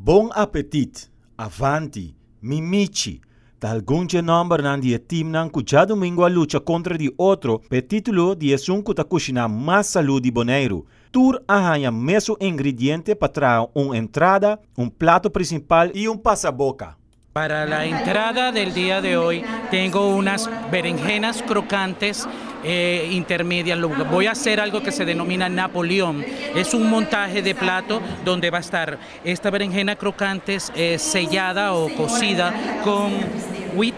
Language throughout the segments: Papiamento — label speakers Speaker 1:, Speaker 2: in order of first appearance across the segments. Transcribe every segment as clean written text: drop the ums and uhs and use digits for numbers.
Speaker 1: Bon Apetit, Avanti, Mimichi, ta algun dje nòmbernan di e timnan ku djadumingu a lucha kontra di otro pa e título di esun ku ta kushiná mas salú di Boneiru. Tur a haña mesun ingrediente pa traha un entrada, un plato prinsipal i un pasaboka.
Speaker 2: Para la entrada del dia de hoy tengo unas berenjenas crocantes intermedias, voy a hacer algo que se denomina Napoleón, es un montaje de plato donde va a estar esta berenjena crocantes sellada o cocida con wheat,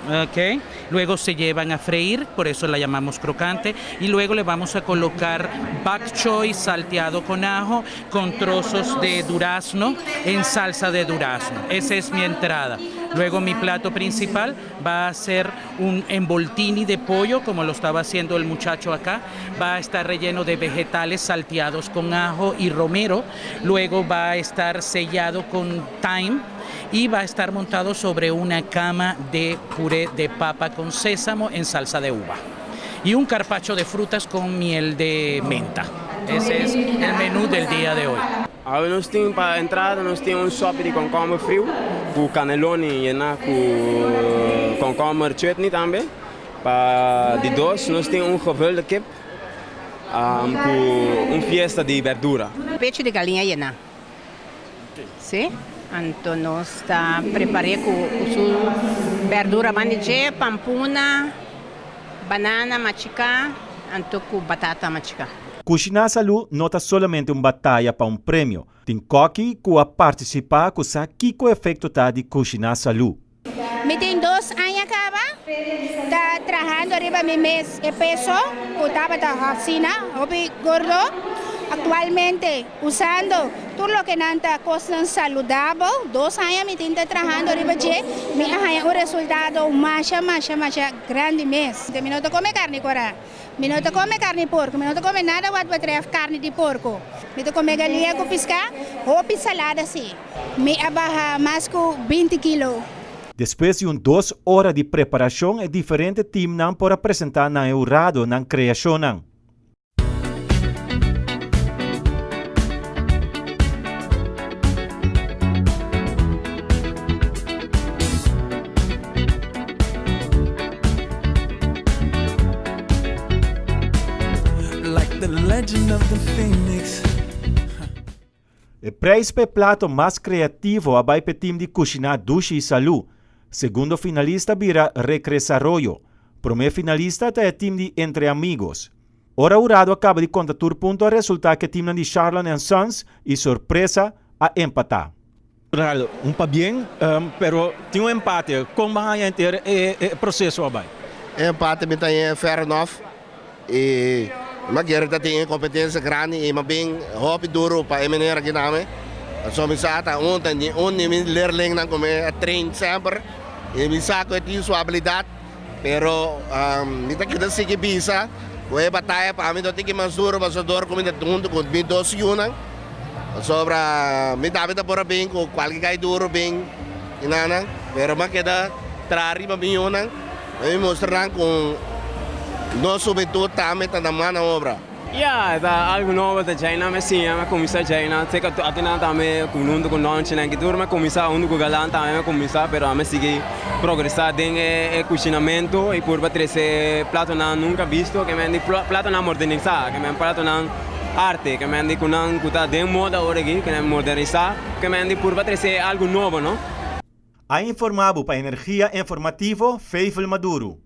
Speaker 2: ok, luego se llevan a freír, por eso la llamamos crocante, y luego le vamos a colocar bok choy salteado con ajo, con trozos de durazno en salsa de durazno. Esa es mi entrada. Luego mi plato principal va a ser un envoltini de pollo, como lo estaba haciendo el muchacho acá. Va a estar relleno de vegetales salteados con ajo y romero. Luego va a estar sellado con thyme y va a estar montado sobre una cama de puré de papa con sésamo en salsa de uva. Y un carpaccio de frutas con miel de menta. Ese es el menú del día de hoy.
Speaker 3: Awe nos tin pa entrada nos tin un sopi di komkomber friu ku kaneloni yená ku komkomber chutney tambe. Pa di dos nos tin un gevulde kip ku un fiesta di berdura.
Speaker 4: Pechu di galiña yená. Sí, anto nos ta prepar'é ku su berdura banda dje, pampuna, banana machiká, anto ku batata machiká.
Speaker 1: Kushiná salú no ta solamente un bataya pa un premio. Tin kòki ku a partisipá ku sa kiko efekto ta di kushiná salú.
Speaker 5: Mi tin dos aña caba ta trahando riba mi mes e peso cu tabata asina hopi gordo. Actualmente usando tur loke nan ta cosnan saludabel, dos aña mi tin ta trahando riba dje, mi a haña un resultado masha masha masha grandi mes. Mi no ta come carni cora, mi no ta come carni porco, mi no ta come nada wat betreft carni di porco. Mi ta come galia cu pisca, hopi salada si. Mi a baha mas ku 20 kilo.
Speaker 1: Despues di un dos ora di preparashon e diferente timnan por a presentá na e hurado nan kreashonnan. E prijs pa e plato mas kreativo a bai pa e tim di Kushiná Dushi i Salú. Segundo finalista bira Recresaroyo. Promé finalista ta e tim di Entre Amigos. Ora hurado a kaba di konta tur punto a resultá ku e timnan di Sharlon and Sons i Sorpresa a empatá. Ronaldo, Un pabien, pero tin un empate. Kon bo a haña henter e proseso a bai?
Speaker 6: E empate mi ta haña fair enough. I mi a kere ta tin e kompetensia grandi i mi a bin hopi duru pa e manera aki tambe. Pasobra mi sa ta un ta un di mi leerlingnan ku mi a train semper i mi sa ku e tin su abilidat. Pero mi ta keda sigui bisa ku e bataya pa mi no tin ki mas duru pasobra dor ku mi ta huntu ku mi dos yunan. Pasobra mi tambe ta por a bin ku kualke kai duru bin i nan, pero mi a keda traha riba mi yunan. Mi mustra nan ku nos hubentud tambe ta na mano obra.
Speaker 3: Ya, ta algu nobo ta djai nan mi siña, mi a kuminsá djai nan. Seka ati nan tambe ku huntu ku Nonchi nan ki tur mi a kuminsá huntu ku Galan tambe mi a kuminsá pero ami a sigui progresá den e kushinamentu i purba trese platonan nunka bisto ke men di platonan modernisá, ke men platonan arte, ke men di ku nan ku ta den moda ora aki, ke nan modernisá, ke men di purba trese algu nobo no.
Speaker 1: A informá bo pa Energia Informativo, Feivel Maduro.